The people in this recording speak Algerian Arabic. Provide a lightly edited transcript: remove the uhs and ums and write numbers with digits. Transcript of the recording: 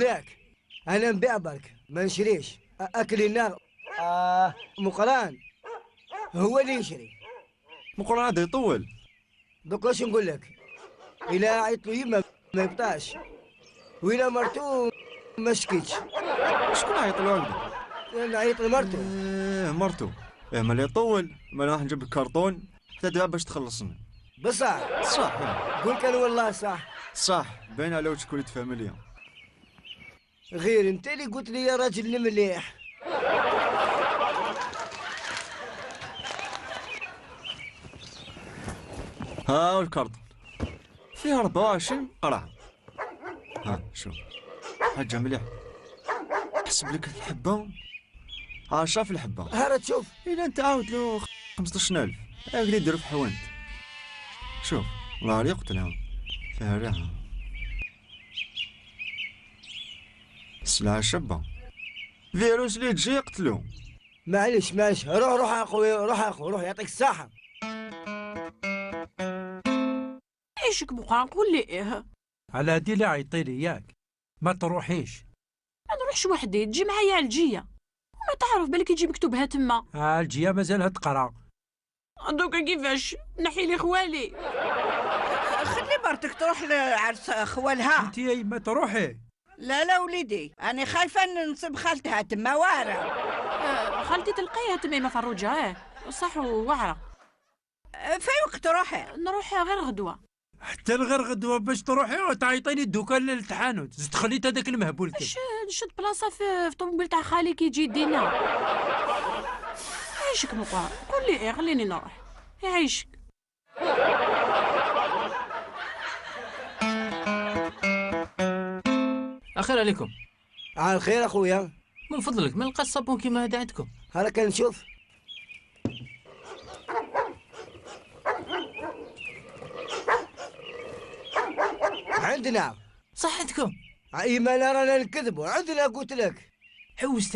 ياك انا نبيع برك ما نشريش. اكل النار مقران هو اللي يشري. مقران هذا يطول. دوك واش نقول لك، الا عيط له يما ما يبطاش، وإلا مرتو ما شكيتش. شكون عيط له هكذا؟ نعيط لمرتو. ايه مرتو، ايه مالي يطول، ما راح نجيب الكرتون حتى دابا باش تخلصني. بصح صح. قول كان والله صح. صح، باين على وجهك وليد فاميليا. غير انت اللي قلت لي يا راجل مليح. ها الكرتون فيه 24 قرعة. ها شوف حاجة مليحة، حسب لك الحبة 10 في الحبة. ها تشوف إلا أنت عاود له 15000 هاك اللي يديرو في حوانت. شوف والله يقتلها فيها ريحة السلعة شابة. فيروس اللي تجي يقتلو. معليش معليش، روح روح اخويا، روح اخو، روح يعطيك الصحة. عيشك بقى قول لي ايه. على هادي اللي عيطي لي ياك ما تروحيش. ما نروحش وحدي، تجي معايا على الجيه، وما تعرف بالك يجي مكتوبها تما. الجيه مازالها تقرا. دوكا كيفاش نحي لي خوالي. خلي مرتك تروح لعرس خوالها. انت يا ما تروحي. لا لا وليدي، انا خايفة نصيب خالتها تما واعرة. خالتي تلقيها تما ما فروجه. صح واعرة. في وقت تروحي؟ نروح غير غدوه. حتى الغير غدوه باش تروحي وتعيطيني الدكان للتحانوت، زدت خليت هذاك المهبول. نشد بلاصة في طوموبيل تاع خالي كي يجي يدينا. عيشك مقا، قول لي ايه خليني نروح. يعيشك. الخير عليكم. على الخير اخويا. من فضلك ما نلقى الصابون كيما هذا عندكم؟ هلا كنشوف. عندنا. صح عندكم. اي ما لا رانا نكذبوا، عندنا قلت لك. حوست